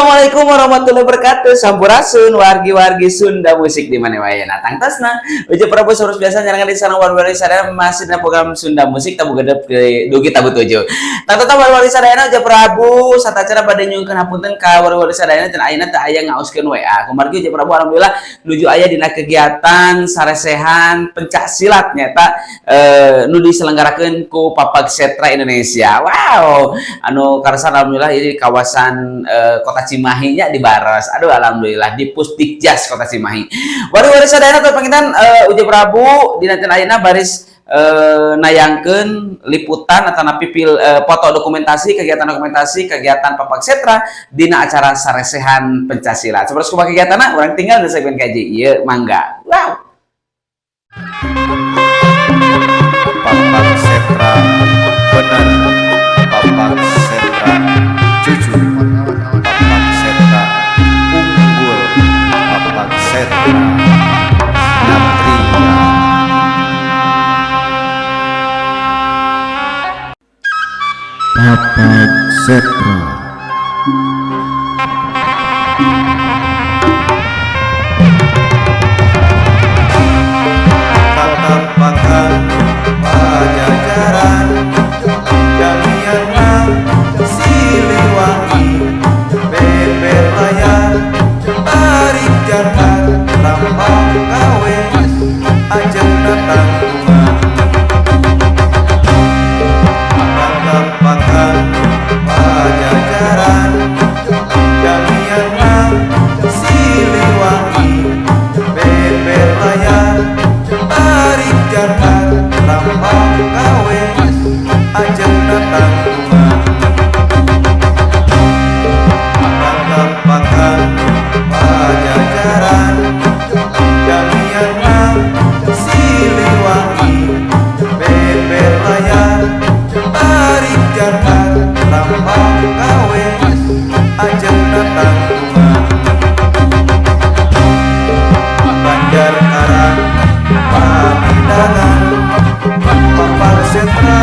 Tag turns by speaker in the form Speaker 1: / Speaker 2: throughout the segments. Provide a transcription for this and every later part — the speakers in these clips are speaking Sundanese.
Speaker 1: Assalamualaikum warahmatullahi wabarakatuh. Sampurasun wargi-wargi Sunda musik di mana wae. Nah, tangtosna Uja Prabu saurus biasa nyarengan di sareng wargi-wargi sadaya masih dina program Sunda Musik tabuh gedep dugi tabuh tujuh. Tangtosna wargi-wargi sadayana, Uja Prabu satacara bade nyuhunkeun hapunten ka wargi-wargi sadayana dan ayeuna teu aya ngaoskeun WA. Kumargi Uja Prabu alhamdulillah nuju aya dina kegiatan saresehan pencak silat nyata nu diselenggarakeun ku Papag Setra Indonesia. Wow, anu karsan alhamdulillah ini kawasan Kota Cimahi nya di Baros. Aduh, alhamdulillah di Pusdikjas Kota Cimahi. Wargi-wargi sadayana teh panginten Uja Prabu dina ayeuna baris nayangkeun liputan atau napi foto dokumentasi kegiatan Papag Setra dina acara saresehan pencak silat. Seperti kumaha kegiatanna, urang tingal di segmen kaji. Ieu mangga. Wow.
Speaker 2: Papag Setra benar, Papag Setra jujur, Papag Setra unggul, Papag Setra Satria.
Speaker 3: Papag Setra.
Speaker 2: Tatapakan Pajajaran Damiana Siliwangi Beber layar Tarik jangkar Rambang kawe Ajengna tanggungan. Tatapakan Pajajaran Damiana Siliwangi Beber layar Tarik jangkar Rambang kawe Ajengna tanggungan. Tatapakan Pajajaran Damiana Siliwangi Beber layar Tarik jangkar Rambang kawe Ajengna tanggungan. Banjar Karang Pamindangan Papag Setra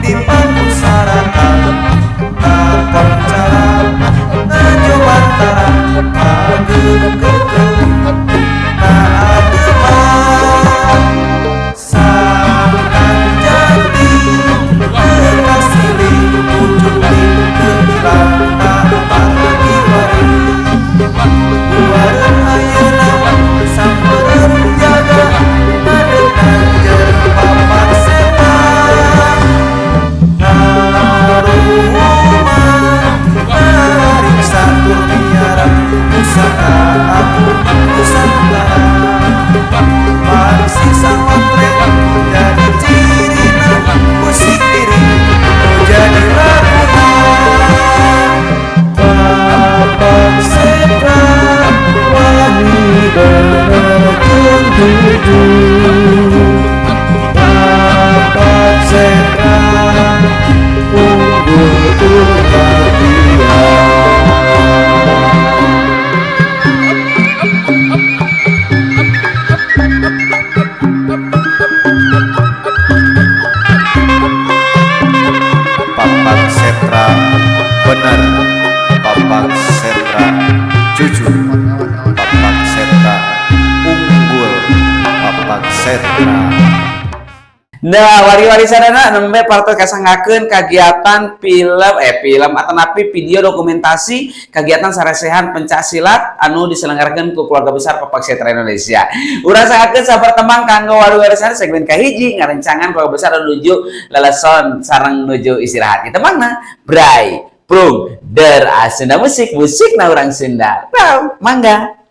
Speaker 2: di Pangusaratan Kakoncara Ngajobantara Ageung keukeuh Na ageman Sangkan jati Teu kasilih Ujung teu Lanta Pangagiwari Buareun ayeuna Sampereun jaga Ngadeukkeun jeung Papag Setra Ngaruman Ngariksa tur miara Pusaka agung Nusantara. Mangsi motret jadi cirina musik diri nu jadi laguna. Papag Setra wani bener jeung jujur, Papag Setra unggul tur bahagia. Papag Setra benar, Papag Setra jujur, Papag Setra unggul, Papag Setra.
Speaker 1: Nah, wargi-wargi sadayana nembe parantos kasanggakeun kegiatan film atau napi video dokumentasi kegiatan saresehan pencak silat anu diselenggarakeun ku keluarga besar Papag Setra Indonesia. Urang sanggakeun sabar tembang kanggo wargi-wargi sadayana segmen kahiji ngarencangan keluarga besar anu nuju leleson sareng nuju istirahat. Kita mangna Bray Prung Der Sunda Musik, musik na urang Sunda. Wow, mangga.